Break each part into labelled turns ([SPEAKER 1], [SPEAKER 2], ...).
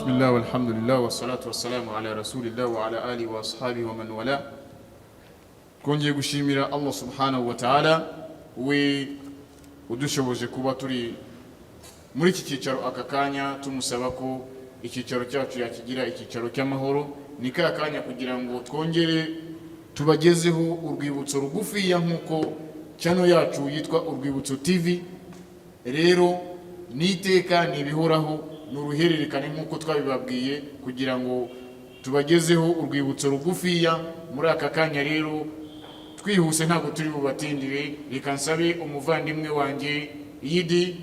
[SPEAKER 1] Bismillah walhamdulillah wassalatu wassalamu ala rasulillah wa ala alihi wa ashabihi wa man wala. Twongeye gushimira Allah subhanahu wa ta'ala, we udushoboje kuba turi muri iki cyicaro aka kanya. Tumusaba ko icyicaro cyacu yakigira icyicaro cy'amahoro. Ni ka kanya kugira ngo twongere tubagezeho urwibutso rugufiya, nk'uko channel yacu yitwa Urwibutso TV. Rero ni iteka, ni ibihoraho, ni uruhererekane nk'uko twabibabwiye, kugira ngo tubagezeho urwibutso rugufiya muri aka kanya. Rero twihuse, ntabwo turi bubatindire. Reka nsabe umuvandimwe wanjye Yidi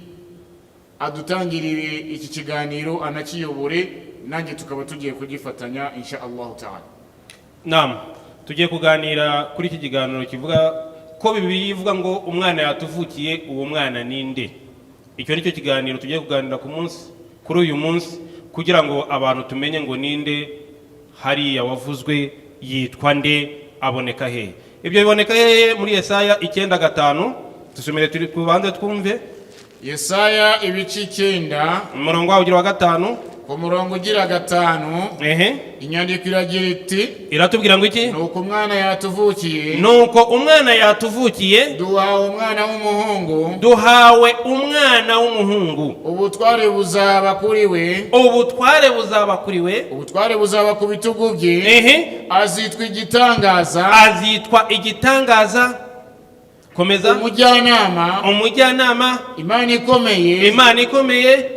[SPEAKER 1] adutangirire iki kiganiro, anakiyobore, nanjye tukaba tugiye kugifatanya insha Allahu taala.
[SPEAKER 2] Nama tugiye kuganira kuri iki kiganiro kivuga ko Bibiliya ivuga ngo umwana yatuvukiye. Uwo mwana ni nde? Icyo ni cyo kiganiro tugiye kuganira ku munsi, kuri uyu munsi, kugira ngo abantu tumenye ngo ninde hariya wavuzwe, yitwa nde, aboneka hehe? Ibyo biboneka hehe? Muri Yesaya 9:5. Dusomere, turi kubanze twumve.
[SPEAKER 1] Yesaya ibice 9,
[SPEAKER 2] umurongo wawo ugira wa 5.
[SPEAKER 1] Ku murongo ugira 5.
[SPEAKER 2] Ehe.
[SPEAKER 1] Inyandiko iragira iti:
[SPEAKER 2] Iratubwira ngo iki?
[SPEAKER 1] Nuko umwana yatuvukiye,
[SPEAKER 2] Nuko umwana yatuvukiye,
[SPEAKER 1] duhawe umwana w'umuhungu,
[SPEAKER 2] duhawe umwana w'umuhungu,
[SPEAKER 1] ubutware buzaba kuri we,
[SPEAKER 2] ubutware buzaba kuri we,
[SPEAKER 1] ubutware buzaba ku bitugu bye, azitwa igitangaza,
[SPEAKER 2] Azitwa igitangaza. Komeza.
[SPEAKER 1] Umujyanama,
[SPEAKER 2] Umujyanama,
[SPEAKER 1] Imana ikomeye,
[SPEAKER 2] Imana ikomeye,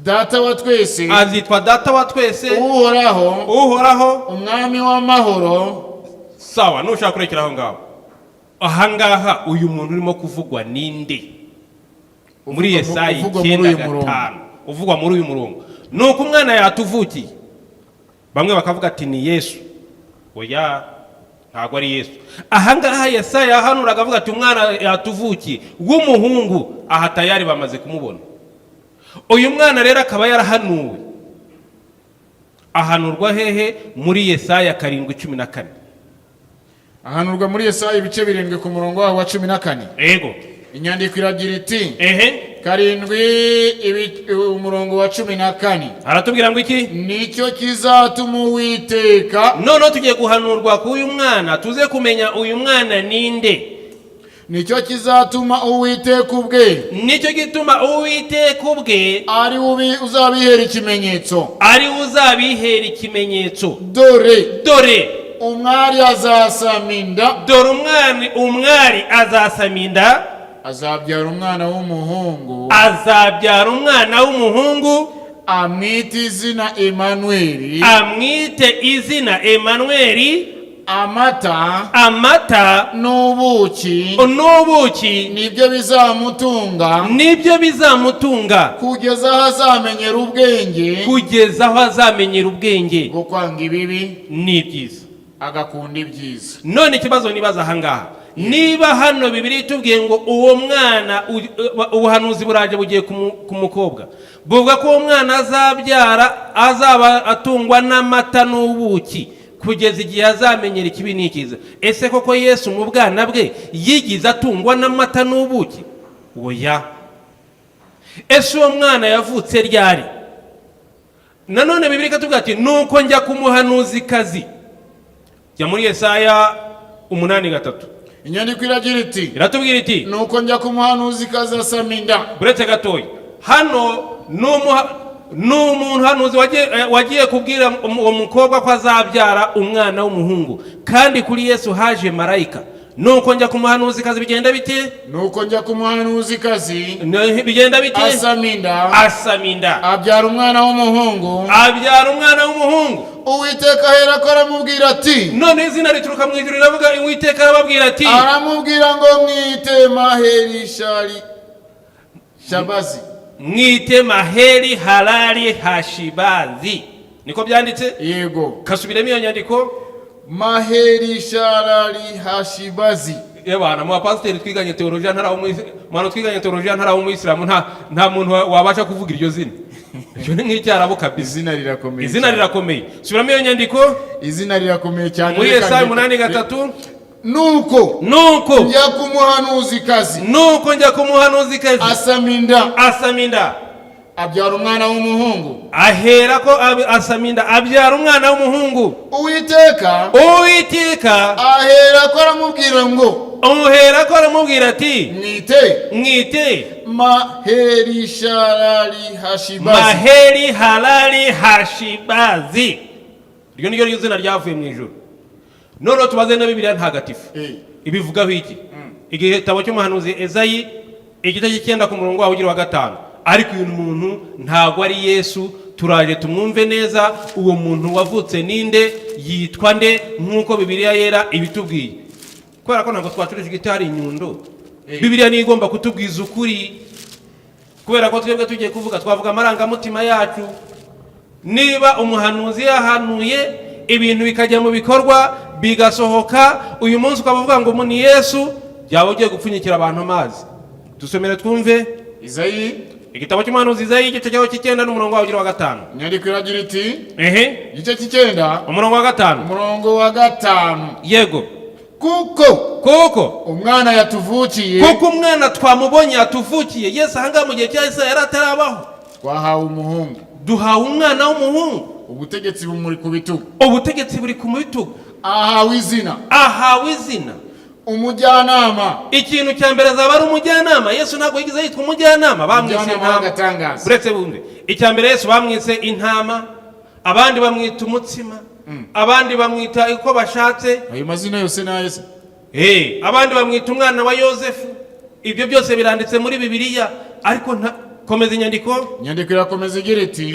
[SPEAKER 1] Data wa twese,
[SPEAKER 2] Azitwa Data wa twese,
[SPEAKER 1] Uhoraho,
[SPEAKER 2] Uhoraho,
[SPEAKER 1] Umwami w'amahoro.
[SPEAKER 2] Sawa, nushaka kurekera aho ngaho. Ahangaha uyu muntu urimo kuvugwa ninde muri Yesaya
[SPEAKER 1] Uvugwa muri
[SPEAKER 2] 9
[SPEAKER 1] uyu murongo.
[SPEAKER 2] 5, uvugwa muri uyu murongo, ni uko umwana yatuvukiye. Bamwe bakavuga ati ni Yesu. Oya, ntabwo ari Yesu. Ahangaha Yesaya yahanuraga avuga ati umwana yatuvukiye w'umuhungu. Aha tayari bamaze kumubona. Uyu mwana rero akaba yarahanuwe. Ahanurwa hehe? Muri Yesaya 7:14.
[SPEAKER 1] Ahanurwa muri Yesaya ibice 7 ku murongo wawo wa 14.
[SPEAKER 2] Ego.
[SPEAKER 1] Inyandiko iragira iti: 7, umurongo wa 14.
[SPEAKER 2] Aratubwira ngo iki?
[SPEAKER 1] Nicyo kizatuma Uwiteka
[SPEAKER 2] Noneho tugiye guhanurwa k'uyu mwana, tuze kumenya uyu mwana ninde.
[SPEAKER 1] Nicyo kizatuma Uwiteka ubwe
[SPEAKER 2] Nicyo gituma Uwiteka ubwe
[SPEAKER 1] ari we uzabihera ikimenyetso.
[SPEAKER 2] Ari we uzabihera ikimenyetso.
[SPEAKER 1] Dore,
[SPEAKER 2] Dore,
[SPEAKER 1] umwari azasama inda,
[SPEAKER 2] Dore umwana, umwari azasama inda,
[SPEAKER 1] azabyara umwana w'umuhungu,
[SPEAKER 2] azabyara umwana w'umuhungu,
[SPEAKER 1] amwite izina Emanuweli.
[SPEAKER 2] Amwite izina Emanuweli.
[SPEAKER 1] Amata
[SPEAKER 2] Amata
[SPEAKER 1] n'ubuki
[SPEAKER 2] n'ubuki
[SPEAKER 1] nibyo bizamutunga,
[SPEAKER 2] nibyo bizamutunga,
[SPEAKER 1] kugeza aho azamenyera ubwenge
[SPEAKER 2] kugeza aho azamenyera ubwenge
[SPEAKER 1] bwo kwanga ibibi
[SPEAKER 2] n'ibyiza,
[SPEAKER 1] agakunda ibyiza.
[SPEAKER 2] None ikibazo nibaza ahangaha, niba hano Bibiliya itubwiye ngo uwo mwana, ubuhanuzi buraje bugiye ku mukobwa, buvuga ko uwo mwana azabyara azaba atungwa n'amata n'ubuki kugeza igihe azamenyera ikibi n'ikiza, ese koko Yesu mu bwana bwe yigize atungwa n'amata n'ubuki? Oya. Ese uwo mwana yavutse ryari? Nanone Bibiliya ikatubwira ati nuko njya ku muhanuzikazi. Jya muri Yesaya 8:3.
[SPEAKER 1] Inyandiko iragira iti:
[SPEAKER 2] Iratubwira iti:
[SPEAKER 1] Nuko njya ku muhanuzikazi, asama inda.
[SPEAKER 2] Uretse gatoya, hano ni umuhanuzi wagiye kubwira uwo mukobwa ko azabyara umwana w'umuhungu, kandi kuri Yesu haje marayika. Nuko njya ku muhanuzikazi, bigenda bite?
[SPEAKER 1] Nuko njya ku muhanuzikazi,
[SPEAKER 2] Bigenda bite?
[SPEAKER 1] asama inda,
[SPEAKER 2] Asama inda,
[SPEAKER 1] abyara umwana w'umuhungu.
[SPEAKER 2] Abyara umwana w'umuhungu.
[SPEAKER 1] Uwiteka aherako aramubwira ati:
[SPEAKER 2] None izina rituruka mu ijuru riravuga, Uwiteka arababwira ati:
[SPEAKER 1] Aramubwira ngo mwite Maheri Shari Shabazi.
[SPEAKER 2] Mwite Maheri Harari Hashibazi. Niko byanditse?
[SPEAKER 1] Yego.
[SPEAKER 2] Kasubiremo iyo nyandiko.
[SPEAKER 1] Maheri Sharari Hashibazi.
[SPEAKER 2] Ebana, mu bapasiteri twiganye teolojiya ntari mu bantu twiganye teolojiya ntari umuyisilamu, nta muntu wabasha kuvuga iryo zina. Icyo ni nk'icyarabu kabisa.
[SPEAKER 1] Izina rirakomeye
[SPEAKER 2] Izina
[SPEAKER 1] cyane.
[SPEAKER 2] rirakomeye. Subiramo iyo nyandiko.
[SPEAKER 1] Izina rirakomeye cyane.
[SPEAKER 2] Muri
[SPEAKER 1] Reka
[SPEAKER 2] Yesaya 8:3.
[SPEAKER 1] Nuko
[SPEAKER 2] Nuko
[SPEAKER 1] njya ku muhanuzikazi,
[SPEAKER 2] Nuko njya ku muhanuzikazi,
[SPEAKER 1] asama inda,
[SPEAKER 2] asama inda,
[SPEAKER 1] Abyara umwana w'umuhungu.
[SPEAKER 2] Ahera ko asama inda, abyara umwana w'umuhungu.
[SPEAKER 1] Uwiteka
[SPEAKER 2] Uwiteka
[SPEAKER 1] ahera ko aramubwira ngo:
[SPEAKER 2] Umuhera ko aramubwira ati:
[SPEAKER 1] "Mwite
[SPEAKER 2] "Mwite
[SPEAKER 1] Maherisharari Hashibazi."
[SPEAKER 2] Maheri Halali Hashibazi. Iryo ni ryo zina ryavuye mu ijuru. Noneho tubaze na Bibiliya Ntagatifu ibivugaho iki? Igitabo cy'umuhanuzi Ezayi, igice cy'icyenda, ku murongo wawo ugira wa gatanu. Ariko uyu muntu ntabwo ari Yesu. Turaje tumwumve neza. Uwo muntu wavutse ninde? Yitwa nde, nk'uko Bibiliya Yera ibitubwiye? Kubera ko ntabwo twacuruje igiti hari inyundo. Bibiliya niyo igomba kutubwiza ukuri, kubera ko twebwe tugiye kuvuga twavuga amarangamutima yacu. Niba umuhanuzi yahanuye ibintu bikajya mu bikorwa, bigasohoka, uyu munsi ukaba uvuga ngo ni Yesu, byaba ugiye gupfunyikira abantu amazi. Dusomere twumve.
[SPEAKER 1] Izayi.
[SPEAKER 2] Igitabo cy'umuhanuzi Izayi, igice cyaho cy'icyenda n'umurongo wawo ugira wa gatanu.
[SPEAKER 1] Inyandiko iragira iti:
[SPEAKER 2] Ehe.
[SPEAKER 1] Igice cy'icyenda,
[SPEAKER 2] umurongo wa gatanu.
[SPEAKER 1] Umurongo wa gatanu.
[SPEAKER 2] Yego.
[SPEAKER 1] Kuko
[SPEAKER 2] Kuko
[SPEAKER 1] umwana yatuvukiye,
[SPEAKER 2] kuko umwana twamubonye, yatuvukiye. Yesu ahangaha mu gihe cya Yesaya yari atarabaho.
[SPEAKER 1] Twahawe umuhungu,
[SPEAKER 2] Duhawe umwana w'umuhungu,
[SPEAKER 1] ubutegetsi bumuri ku bitugu,
[SPEAKER 2] ubutegetsi buri ku bitugu,
[SPEAKER 1] ahawe izina
[SPEAKER 2] ahawe izina
[SPEAKER 1] Umujyanama,
[SPEAKER 2] Ikintu cya mbere, azaba ari umujyanama. Yesu ntabwo yigeze yitwa umujyanama. Bamwise
[SPEAKER 1] umujyanama
[SPEAKER 2] intama.
[SPEAKER 1] w'agatangaza.
[SPEAKER 2] Uretse bumve, icya mbere, Yesu bamwise intama, abandi bamwita umutsima, abandi bamwita uko bashatse.
[SPEAKER 1] Ayo mazina yose ni ayese?
[SPEAKER 2] Abandi bamwita umwana wa Yosefu. Ibyo byose biranditse muri Bibiliya, ariko nta komeza inyandiko.
[SPEAKER 1] Inyandiko irakomeza igira iti: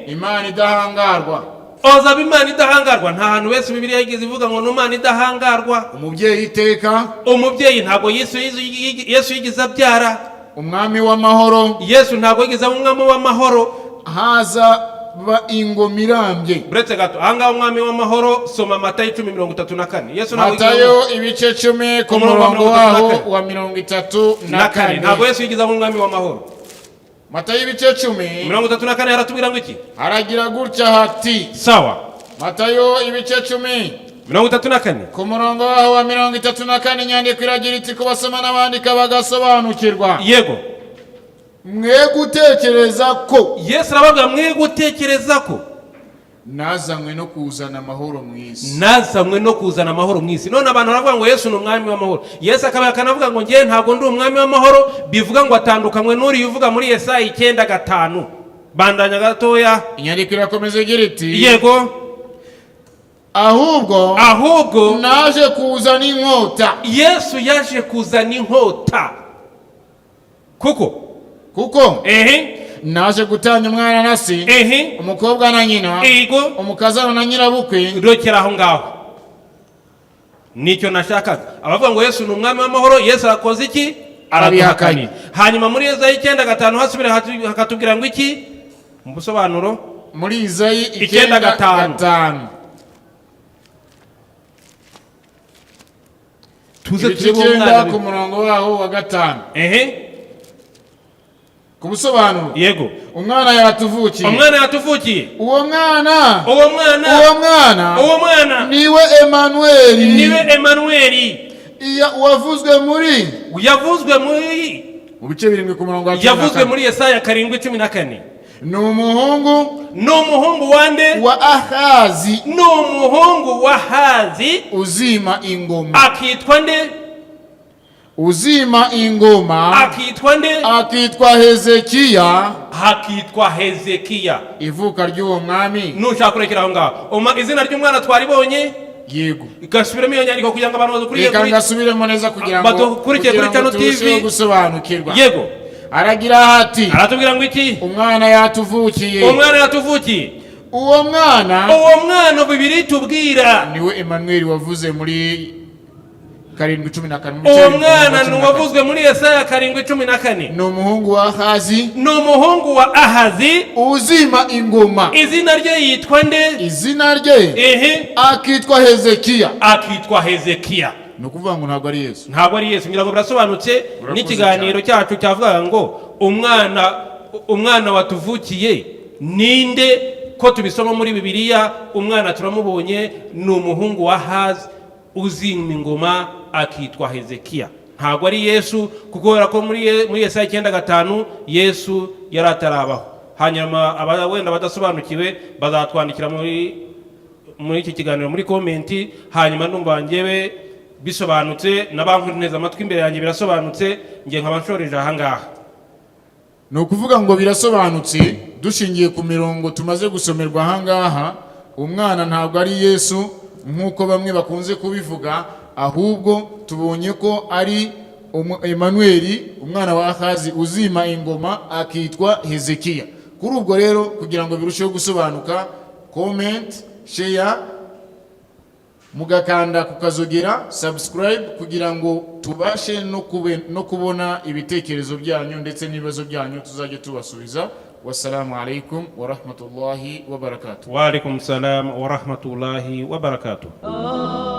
[SPEAKER 1] "Imana idahangarwa,
[SPEAKER 2] Ozaba Imana idahangarwa. Nta hantu wese Bibiliya yigeze ivuga ngo ni Imana idahangarwa.
[SPEAKER 1] Umubyeyi iteka,
[SPEAKER 2] Umubyeyi, ntabwo Yesu yigeze abyara.
[SPEAKER 1] Umwami w'amahoro,
[SPEAKER 2] Yesu ntabwo yigeze aba umwami w'amahoro.
[SPEAKER 1] Hazaba ingoma irambye."
[SPEAKER 2] Uretse gato, ahangaha umwami w'amahoro, soma Matayo 10:34. Yesu ntabwo yigeze
[SPEAKER 1] Matayo ibice 10, ku
[SPEAKER 2] Umurongo wa
[SPEAKER 1] murongo
[SPEAKER 2] 34.
[SPEAKER 1] waho wa mirongo itatu na
[SPEAKER 2] na kane.
[SPEAKER 1] kane.
[SPEAKER 2] Ntabwo Yesu yigeze aba umwami w'amahoro.
[SPEAKER 1] Matayo ibice 10,
[SPEAKER 2] 34, haratubwira ngo iki?
[SPEAKER 1] Haragira gutya hati:
[SPEAKER 2] Sawa.
[SPEAKER 1] Matayo ibice 10,
[SPEAKER 2] 34.
[SPEAKER 1] ku murongo waho wa 34, inyandiko iragira iti, ku basoma n'abandika bagasobanukirwa:
[SPEAKER 2] Yego.
[SPEAKER 1] "Mwe gutekereza ko
[SPEAKER 2] Yesu arababwira: "Mwe gutekereza ko
[SPEAKER 1] nazanywe no kuzana amahoro mu isi."
[SPEAKER 2] nazanywe no kuzana amahoro mu isi." None abantu baravuga ngo Yesu ni umwami w'amahoro. Yesu akaba akanavuga ngo: "Ngewe ntabwo ndi umwami w'amahoro." Bivuga ngo atandukanywe n'uriya uvuga muri Yesaya 9:5. Bandanya gatoya.
[SPEAKER 1] Inyandiko irakomeza igira iti:
[SPEAKER 2] Yego.
[SPEAKER 1] "Ahubwo
[SPEAKER 2] Ahubwo
[SPEAKER 1] naje kuzana inkota."
[SPEAKER 2] Yesu yaje kuzana inkota kuko
[SPEAKER 1] "Kuko naje gutanya umwana na se, umukobwa na nyina, umukazana na nyirabukwe."
[SPEAKER 2] Rekera aho ngaho, nicyo nashakaga. Abavuga ngo Yesu ni umwami w'amahoro, Yesu arakoze iki?
[SPEAKER 1] Arabihakanye.
[SPEAKER 2] Araduhakaniye. Hanyuma muri Yesaya 9:5 hasubira hakatubwira ngo iki mu busobanuro?
[SPEAKER 1] Muri Izayi
[SPEAKER 2] 9
[SPEAKER 1] 9
[SPEAKER 2] 5.
[SPEAKER 1] 5.
[SPEAKER 2] Tuze
[SPEAKER 1] Ibice
[SPEAKER 2] turebe uwo
[SPEAKER 1] 9,
[SPEAKER 2] mwana.
[SPEAKER 1] ku murongo waho wa gatanu, ku busobanuro:
[SPEAKER 2] Yego.
[SPEAKER 1] "Umwana yatuvukiye,
[SPEAKER 2] Umwana yatuvukiye.
[SPEAKER 1] uwo mwana,
[SPEAKER 2] Uwo mwana,
[SPEAKER 1] uwo mwana
[SPEAKER 2] uwo mwana
[SPEAKER 1] niwe Emanuweli,
[SPEAKER 2] niwe Emanuweli,
[SPEAKER 1] wavuzwe muri
[SPEAKER 2] yavuzwe muri
[SPEAKER 1] mu bice 7, ku murongo wa cumi na
[SPEAKER 2] yavuzwe
[SPEAKER 1] kane.
[SPEAKER 2] muri Yesaya 7:14.
[SPEAKER 1] Ni umuhungu
[SPEAKER 2] Ni umuhungu wande?
[SPEAKER 1] wa Ahazi,
[SPEAKER 2] Ni umuhungu wa Hazi,
[SPEAKER 1] uzima ingoma,
[SPEAKER 2] akitwa nde?
[SPEAKER 1] uzima ingoma,
[SPEAKER 2] Akitwa nde?
[SPEAKER 1] akitwa Hezekiya."
[SPEAKER 2] Hakitwa Hezekiya.
[SPEAKER 1] Ivuka ry'uwo mwami.
[SPEAKER 2] Nushaka kurekera aho ngaho. Izina ry'umwana twaribonye.
[SPEAKER 1] Yego.
[SPEAKER 2] Gasubiremo iyo nyandiko kugira ngo abantu badukuriye
[SPEAKER 1] Reka
[SPEAKER 2] kuri
[SPEAKER 1] ngasubiremo neza kugira ngo
[SPEAKER 2] Badukurikiye kuri
[SPEAKER 1] kugira ngo
[SPEAKER 2] Channel TV.
[SPEAKER 1] turusheho gusobanukirwa.
[SPEAKER 2] Yego.
[SPEAKER 1] Aragira hati:
[SPEAKER 2] Aratubwira ngo iki?
[SPEAKER 1] "Umwana yatuvukiye,
[SPEAKER 2] Umwana yatuvukiye,
[SPEAKER 1] uwo mwana
[SPEAKER 2] uwo mwana Bibiri tubwira
[SPEAKER 1] niwe Emmanuel wavuze muri 7:14, mu bice
[SPEAKER 2] Uwo
[SPEAKER 1] 7,
[SPEAKER 2] mwana
[SPEAKER 1] ku murongo
[SPEAKER 2] ni
[SPEAKER 1] wa 14.
[SPEAKER 2] uwavuzwe muri Yesaya 7:14.
[SPEAKER 1] Ni umuhungu wa Ahazi,
[SPEAKER 2] Ni umuhungu wa Ahazi,
[SPEAKER 1] uzima ingoma,
[SPEAKER 2] Izina rye yitwa nde?
[SPEAKER 1] izina rye akitwa Hezekiya."
[SPEAKER 2] Akitwa Hezekiya.
[SPEAKER 1] Ni ukuvuga ngo ntabwo ari Yesu.
[SPEAKER 2] Ntabwo ari Yesu. Ngira ngo birasobanutse.
[SPEAKER 1] Urakoze.
[SPEAKER 2] N'ikiganiro cyacu cyavugaga ngo umwana watuvukiye ninde, ko tubisoma muri Bibiliya? Umwana turamubonye, ni umuhungu wa Hazi uzima ingoma, akitwa Hezekiya. Ntabwo ari Yesu, kuko kubera ko muri Yesaya 9:5 Yesu yari atarabaho. Hanyuma aba wenda badasobanukiwe bazatwandikira muri iki kiganiro muri comment. Hanyuma ndumva njyewe bisobanutse, n'abankuneze amatwi imbere yanjye birasobanutse. Njye nkaba nshoreje ahangaha.
[SPEAKER 1] Ni ukuvuga ngo birasobanutse dushingiye ku mirongo tumaze gusomerwa ahangaha. Umwana ntabwo ari Yesu nk'uko bamwe bakunze kubivuga, ahubwo tubonye ko ari Emanuweli, umwana wa Ahazi uzima ingoma akitwa Hezekiya. Kuri ubwo rero, kugira ngo birusheho gusobanuka, comment, share, mugakanda kukazogera, subscribe, kugira ngo tubashe no kubona ibitekerezo byanyu ndetse n'ibibazo byanyu, tuzajya tubasubiza. Wassalamu alaikum warahmatullahi wabarakatuh.
[SPEAKER 2] Wa alaikum salam wa rahmatullahi wa barakatuh.
[SPEAKER 3] Oh.